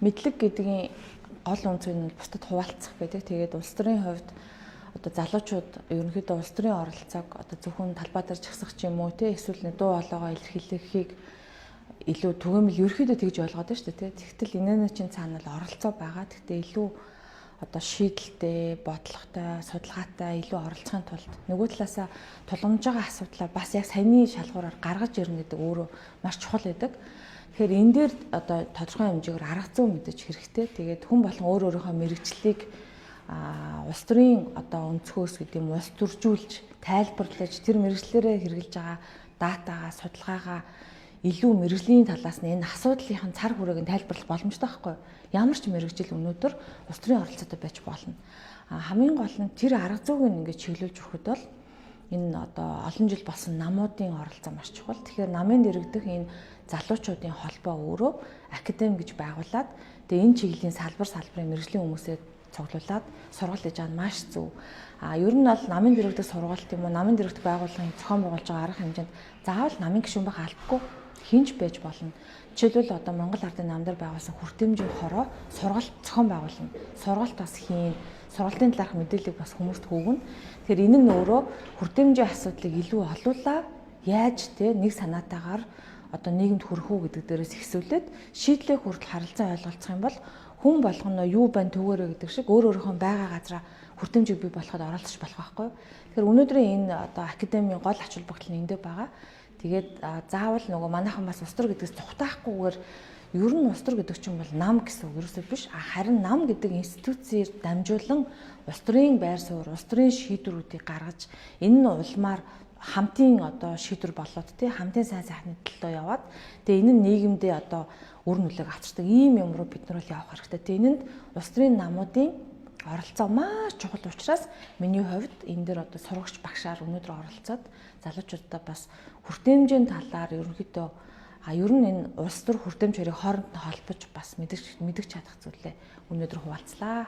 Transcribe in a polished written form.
Мэдлэг гэдгийн гол үнцэг нь бусдад хуваалцах байдаг. Тэгээд улс төрийн хувьд одоо залуучууд ерөнхийдөө улс төрийн оролцоог одоо зөвхөн талбай дээр жагсах ч юм уу те, эсвэл нэг дуу хоолойгоо илэрхийлэхийг илүү түгээмэл ерөнхийдөө тэгж ойлгоод байна шүү дээ те. Тэгтэл энэ чинь цаана л оролцоо байгаа. Тэгтээ илүү одоо шийдэлтэй, бодлоготой, судалгаатай илүү оролцохын тулд нөгөө талаасаа тулгамж байгаа асуудлаа бас яг саяны шалгуураар гаргаж ирнэ гэдэг өөрөө маш чухал байдаг. Тэгэхээр энэ дээр одоо тодорхой хэмжээгээр арга зүй мэдээж хэрэгтэй. Тэгээд хүн болгон өөр өөрийнхөө мэрэгчлийг улс төрийн одоо өнцгөөс гэдэг юм улс төржүүлж, тайлбарлаж, тэр мэрэгчлэрээ хэрэгжилж байгаа датагаа, судалгаагаа илүү мэрэгжлийн талаас нь энэ асуудлын цар хүрээг нь тайлбарлах боломжтой байхгүй юу? Ямар ч мэрэгжил өнөөдөр улс төрийн оролцоотой байж болно. Хамгийн гол нь тэр арга зүйг нь ингээд чиглүүлж өгөхөд бол энэ одоо олон жил болсон намуудын оролцоо маш чухал. Тэгэхээр намын дэрэгдэх энэ залуучуудын холбоо өөрөө академи гэж байгуулад, тэгээ энэ чиглэлийн салбар салбарын мэрэгжлийн хүмүүсээ цуглуулад сургалт хийж байгаа нь маш зөв. Ер нь бол намын дэрэгдэх сургалт юм уу, намын дэрэгдэх байгууллагын зохион байгуулж байгаа арга хэмжээнд заавал намын гишүүн байх албагүй, хинж байж болно. Жишээлбэл, одоо Монгол Ардын нам дээр байгуулсан хүртээмжийн хороо сургалт зохион байгуулна. Сургалт бас хийн, сургалтын талаарх мэдээллийг бас хүмүүст хүргэнэ. Тэгэхээр энэ нь өөрөө хүртээмжийн асуудлыг илүү олуулаа яаж те нэг санаатаагаар одоо нийгэмд хүрэх үү гэдэг дээрээс ихсүүлээд шийдлээ хүртэл харилцан ойлголцох юм бол хүн болгоно юу байна төгөөрэй гэдэг шиг өөр өөрийнхөө байгаа газараа хүртээмжийг бий болоход оролцож болох байхгүй. Тэгэхээр өнөөдрийн энэ одоо академийн гол ач холбогдол нь эндээ байгаа. Тэгээд заавал нөгөө манайхан бас улс төр гэдгээс зүхтаахгүйгээр, ер нь улс төр гэдэг чинь бол нам гэсэн үг ерөөсөө биш. Харин нам гэдэг институцээр дамжуулан улс төрийн байр суурь, улс төрийн шийдвэрүүдийг гаргаж, энэ нь улмаар хамтын одоо шийдвэр болоод тий хамтын сайн сайхны төлөө яваад, тэгээ энэ нь нийгэмдээ одоо үр нөлөөг авчирдаг ийм юм руу бид нар бол явах хэрэгтэй. Тэгээ энэнд улс төрийн намуудын оролцоо маш чухал учраас миний хувьд энэ дээр одоо сурагч багшаар өнөөдөр оролцоод залуучуудаа бас хүртээмжийн талаар ерөнхийдөө ер нь энэ улс төр хүртээмж хоёрыг хооронд нь холбож бас мэдэх чадах зүйлээ өнөөдөр хуваалцлаа.